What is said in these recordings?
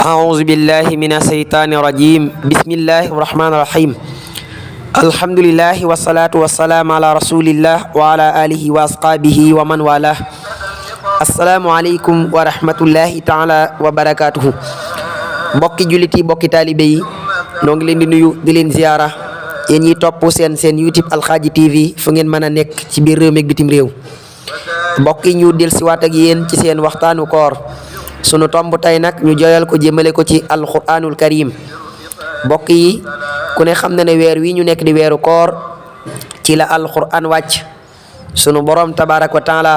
أعوذ بالله من الشيطان الرجيم بسم الله الرحمن الرحيم الحمد لله والصلاة والسلام على رسول الله وعلى آله وأصحابه ومن والاه السلام عليكم ورحمة الله تعالى وبركاته mbokki jullit yi mbokki taalibe yi noo ngi leen di nuyu di leen ziyaara yéen ñi topp seen YouTube Alxaaji TV fu ngeen mën a nekk ci biir réew mi ak bitim réew mbokk yi ñu dellusiwaat ak yéen ci seen waxtaanu koor sunu tomb tey nag ñu joyal ko jëmale ko ci alquranul karim mbokk yi ku ne xam na ne weer wi ñu nekk di weeru koor ci la alquran wàcc sunu borom tabaaraka wa taala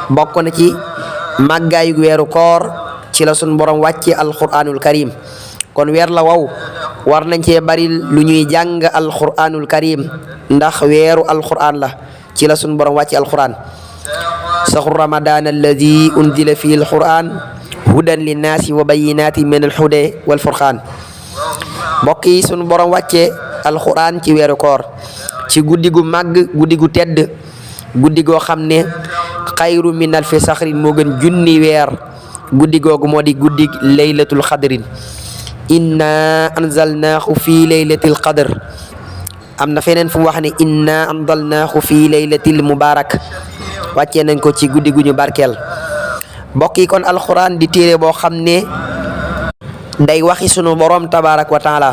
bokk na ci màggaayu weeru koor ci la sunu borom wàcce alquranul karim kon weer la wow war nañ cee bari lu ñuy jàng alquranul karim ndax weeru alquran la ci la sunu borom wàcce alquran sahru ramadan alladi unzila fihi alquran hudan linnaasi wa bayyinaati min alhuda wal furqaan mbokk yi sunu borom wàcce alquran ci weeru koor ci guddi gu màgg guddi gu tedd guddi goo xam ne xayru min alfi saxrin moo gën junni weer guddi googu moo di guddi laylatul xadrin inna anzalnaahu fi laylatil qadr am na feneen fu mu wax ne inna anzalnaahu fi laylatil mubarak wàccee nañ ko ci guddi gu ñu barkeel mbokk yi kon alxuraan di téere boo xam ne day waxi sunu borom tabaaraka wa taala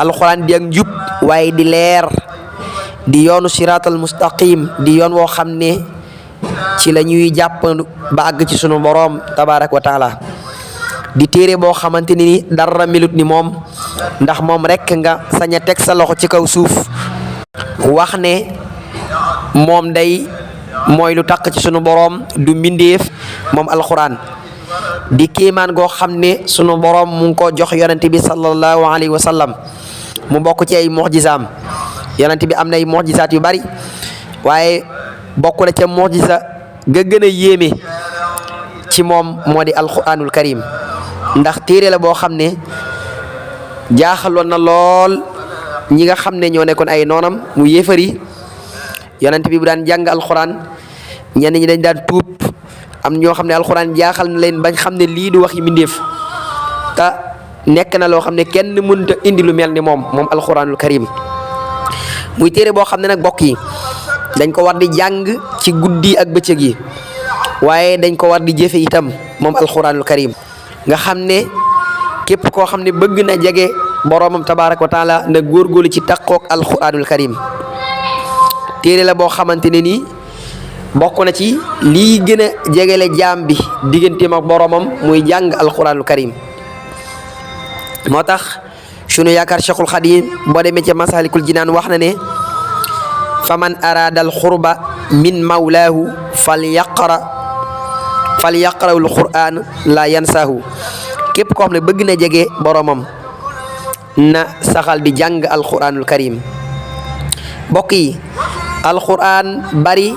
alxuraan di ak njub waaye di leer di yoonu siraatal mustaqim di yoon woo xam ne ci la ñuy jàpp ba àgg ci sunu borom tabaaraka wa taala di téere boo xamante ni dara melut ni moom ndax moom rek nga sañ a teg sa loxo ci kaw suuf wax ne moom day mooy lu taq ci sunu boroom du mbindeef moom alxuraan di kéemaan goo xam ne sunu boroom mu ngi ko jox yonent bi sallallahu alayhi wa sallam mu bokk ci ay mu'jizaam yonent bi am na ay mu'jizaat yu bari waaye bokk na ca mu'jiza ga gën a yéeme ci moom moo di alxuraanul karim ndax téere la boo xam ne jaaxaloon na lool ñi nga xam ne ñoo nekkoon ay noonam mu yéefari yonent bi bu daan jàng alxuraan ñenn ñi dañ daan tuub am ñoo xam ne alxuraan jaaxal na leen bañ xam ne lii du wax yi mbindéef te nekk na loo xam ne kenn mënut a indi lu mel ni moom alxuraanul karim muy téere boo xam ne nag mbokk yi dañ ko war di jàng ci guddi ak bëccëg yi waaye dañ ko war di jëfe itam moom alxuraanul karim nga xam ne képp koo xam ne bëgg na jege boroomam tabaaraka wa taala na góorgóorlu ci taqoog alxuraanul karim téere la boo xamante ne nii bokk na ci lii gën a jegele jaam bi digganteem ak boroomam muy jàng alxuraanul karim moo tax sunu yaakaar Cheikhul Xadim boo demee ca Masaalikul Jinaan wax na ne fa man araada al xurba min mawlaahu falyaqra'ul qur'aan la yansaahu képp koo xam ne bëgg na jege boroomam na saxal di jàng alxuraanul karim mbokk yi alxuraan bari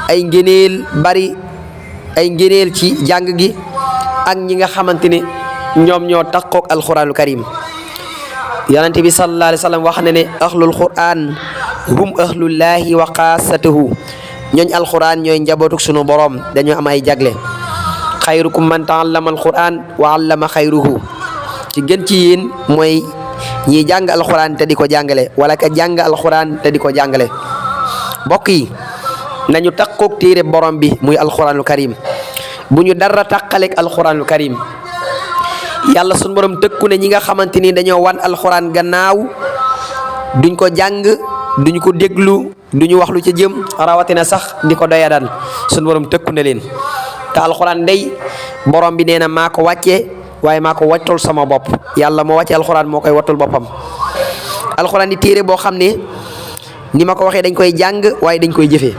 ay ngëneel ci jàng gi ak ñi nga xamante ne ñoom ñoo takkook alxuraanul karim yonent bi sallallahu alayhi wa sallam wax na ne ahlul qur'an hum ahlullahi wa xaasatuhu ñooñ alxuraan ñooy njabootuk sunu borom dañoo am ay jagle xayrukum man ta'allama alxuraan wa 'allama xayruhu ci gën ci yéen mooy ñi jàng alxuraan te di ko jàngale wala ka jàng alxuraan te di ko jàngale mbokk yi nañu takkook téere borom bi muy alxuraanul karim bu ñu dara takkaleek alxuraanul karim yàlla sunu borom tëkku ne ñi nga xamante ni dañoo wan alxuraan gannaaw duñ ko jàng duñ ko déglu duñu wax lu ca jëm rawatina sax di ko doyadal sunu borom tëkku ne leen te alxuraan day borom bi nee na maa ko wàccee waaye maa ko wattul sama bopp yàlla moo wàcce alxuraan moo koy wattul boppam alxuraan di téere boo xam ne ni ma ko waxee dañ koy jàng waaye dañ koy jëfee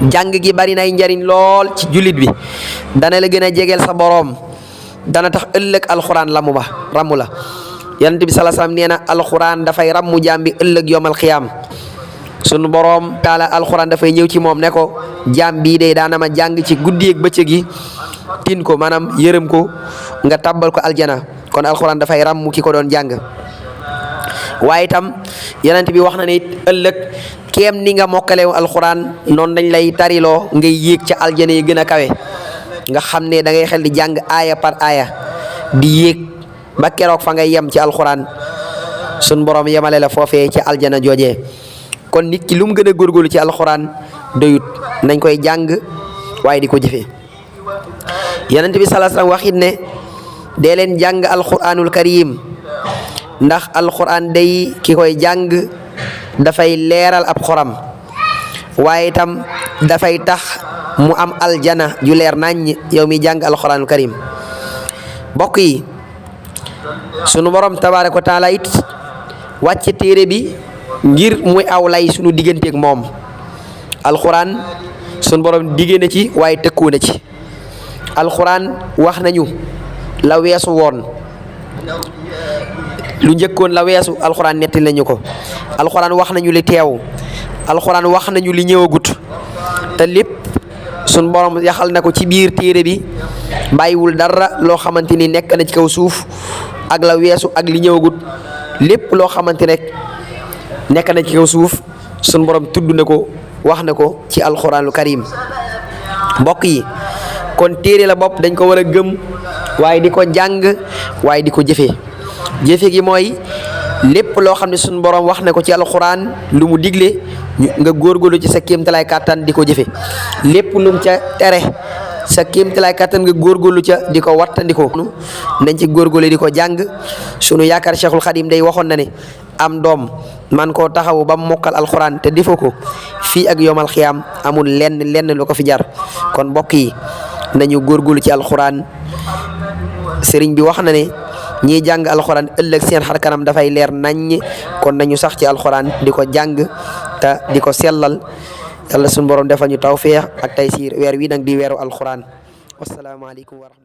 jàng gi bari nay njariñ lool ci jullit bi dana la gën a jegeel sa boroom dana tax ëllëg alxuraan rammu la yonent bi sallallahu alayhi wasallam nee na alxuraan dafay rammu jaam bi ëllëg yomal xiyaam sunu boroom taala alxuraan dafay ñëw ci moom ne ko jaam bii de daana ma jàng ci guddi ak bëccëg yi tin ko maanaam yërëm ko nga tabbal ko aljana kon alxuraan dafay rammu ki ko doon jàng waaye itam yonent bi wax na ne ëllëg kéem ni nga mokkalewu alxuraan noonu dañ lay tariloo ngay yéeg ca aljana yi gën a kawe nga xam ne da ngay xel di jàng aaya par aaya di yéeg ba keroog fa ngay yem ci alxuraan sun borom yemale la foofee ci aljana joojee kon nit ki lu mu gën a góorgóorlu ci alxuraan doyut nañ koy jàng waaye di ko jëfee yonent bi sallallahu alayhi wasallam waxit ne dee leen jàng alxuraanul karim ndax alxuraan day ki koy jàng dafay leeral ab xoram waaye itam dafay tax mu am aljana ju leer naññ yow mi jàng alxuraanul karim mbokk yi sunu borom tabaaraka wa taala it wàcce téere bi ngir muy aw lay sunu digganteeg moom alxuraan sunu borom diggee na ci waaye tëkkoo na ci alxuraan wax nañu la weesu woon lu njëkkoon la weesu alxuraan nettali nañu ko alxuraan wax nañu li teew alxuraan wax nañu li ñëwagut te lépp sunu borom yaxal na ko ci biir téere bi bàyyiwul dara loo xamante ni nekk na ci kaw suuf ak la weesu ak li ñëwagut lépp loo xamante ne nekk na ci kaw suuf sunu borom tudd na ko wax na ko ci alxuraanul karim mbokk yi kon téere la bopp dañ ko war a gëm waaye di ko jàng waaye di ko jëfee jëfe gi mooy lépp loo xam ne sunu borom wax na ko ci alxuraan lu mu digle nga góorgóorlu ci sa kéemtalaay kàttan di ko jëfe lépp lu mu ca tere sa kéemtalaay kàttan nga góorgóorlu ca di ko wattandiko nañ ci góorgóorlu di ko jàng sunu yaakaar Cheikhul Khadim day waxoon na ne am doom man koo taxawu ba mokkal alxuraan te defoo ko fii ak yomal xiyaam amul lenn lu ko fi jar kon mbokk yi nañu góorgóorlu ci alxuraan sëriñ bi wax na ne ñiy jàng alxuraan ëllëg seen xar kanam dafay leer naññ kon nañu sax ci alxuraan di ko jàng te di ko sellal yàlla sunu borom defal ñu tawfeex ak taysiir weer wi nag di weeru alxuraan wassalaamu aleykum wa rahmatullaah